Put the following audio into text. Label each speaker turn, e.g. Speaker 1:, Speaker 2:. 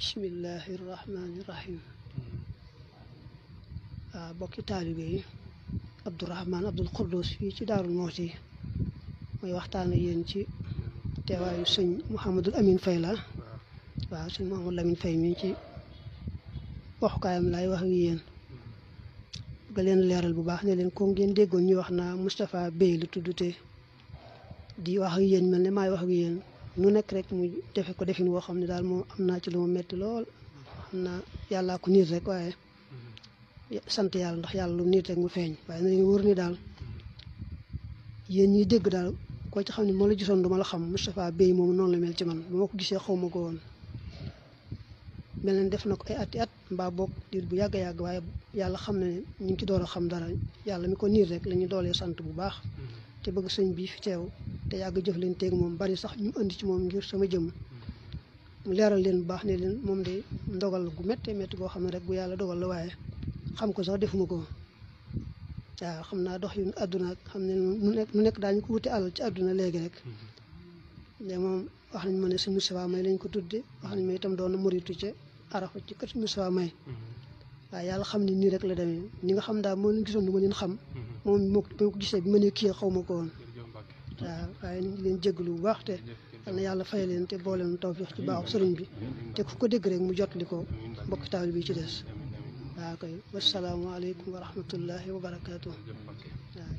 Speaker 1: bismillahi rahmaani rahim bokki taalibe yi Abdourahman Abdul Quddus fii ci Daarul Muxti mooy waxtaan ak yéen ci teewaayu sëñ Mouhamadul Amin Faye la waaw sëñ Mouhamadul Amin Faye mi ci waxukaayam laay wax ak yéen ga leen leeral bu baax ne leen ko ngeen déggoon ñu wax naa Moustapha Bey la tuddute di wax ak yéen mel ne maay wax ak yéen nu nekk rek mu defe ko defin woo xam ne daal moom am naa ci lu ma metti lool xam naa yàllaa ko niit rek waaye sant yàlla ndax yàlla lu niit rek mu feeñ waaye na leen wóor ni daal yéen ñiy dégg daal koo ci xam ne moo la gisoon du ma la xam Moustapha Bey moom noonu la mel ci man bu ma ko gisee xaw ma ko woon mel na def na ko ay ati at mbaa boog diir bu yàgg yàgg waaye yàlla xam ne ñu ngi ci door a xam dara yàlla mi ko niit rek la ñu doolee sant bu baax te bëgg sëñ bii fi teew te yàgg jëf leen teeg moom bari sax ñu indi ci moom ngir sama jëmm mu leeral leen bu baax ne leen moom de ndogal gu méttee métti goo xam ne rek bu yàlla dogal la waaye xam ko sax defuma ko waaw xam naa dox yu àdduna xam ne nu nekk daañu ko wuti alal ci àdduna léegi rek de moom wax nañ ma ne si Moustapha May lañ ko tudde wax nañ ma itam doon na muritu ca arafa ci kër Moustapha May waaye yàlla xam ne nii rek la demee ñi nga xam daal moo leen gisoon du ma leen xam moom moo ko gisee bi ma ne kii xaw ma ko woon waaw waaye ñu ngi leen jégalu bu baax te yal na yàlla fay leen te boole leen tawfiix ci baaxu sëriñ bi te ku ko dégg rek mu jotli ko mbokk taal bi ci des waaw koy wasalaamaaleykum wa rahmatullahi wa barakaatu waaw